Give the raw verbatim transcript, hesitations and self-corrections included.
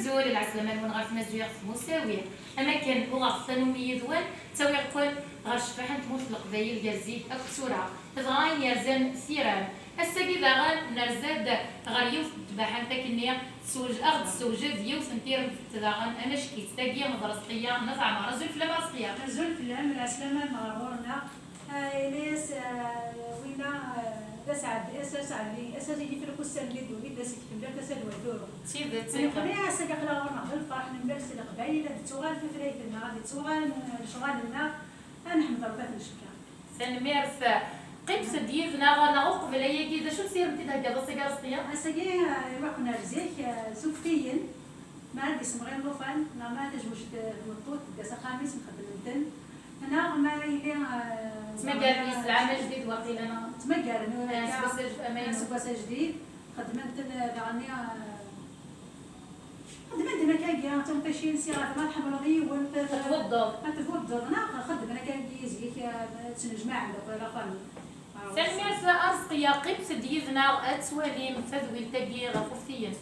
Azul, lɛeslama-nwen ɣer tmaziɣt Musawi. Am akken uɣeɣ tanumi yid-wen, ttawiɣ-ken ɣer ccbaḥa n tmurt n Leqbayel gar zik akked tura. Dɣa ayen yerzan tiram. Ass-agi daɣen nerza-d ɣer yiwet n tbaḥant akkenni, tessewj-, aɣ-d-tessewjed yiwet n tiremt daɣen, amack-itt tagi d Rezqiya n At Ɛmer. Azul fell-am a Rezqiya. Azul fell-am, lɛeslama-nwen ɣer ɣur-neɣ. Ah, ilayas, ah, winna, ah, d aseɛdi, ass aseɛdi, ass-agi fell-ak ussan-nni d wid d asektem, d ass ad wayturu. D tidet. Nekkni ass-agi aql-aɣ ɣur-neɣ d lferḥ, nemlal s Leqbayel, ad d-tuɣal tutlayt-nneɣ, ad d-tuɣal lecɣal-nneɣ, ad neḥmed Rebbi ad t-ncekkeṛ. Tanemmirt. Qqimet-d yid-neɣ, neɣ uqbel ayagi, d acu n tiremt i d-theggaḍ ass-agi a Rezqiya? Ass-agi, ah, iruḥ-ken ar zik, ah, s uftiyen. Ma ad isemɣi llufan, neɣ ma tajwejt, eh, tmeṭṭut, tedda s axxam-is, nxeddmen-ten. Neɣ ma yili, eh, ttmaggaren yes lɛam ajdid waqila, neɣ ttmaggaren, eh, aseggas ajdid, amaynu. Aseggas ajdid, xeddmen-ten, eh, daɣen, eh, xeddmen-ten akkagi, d tunṭicin, si ɣer ma tḥemmleḍ yiwen, t-, ad tbuddeḍ. Ad tbuddeḍ, neɣ xeddmen akkagi zik, eh, ttnejmaɛen-d akk la famille. Tanemmirt a Rezqiya, qqimet-d yid-neɣ ad twalim tadwilt-agi ɣef uftiyen.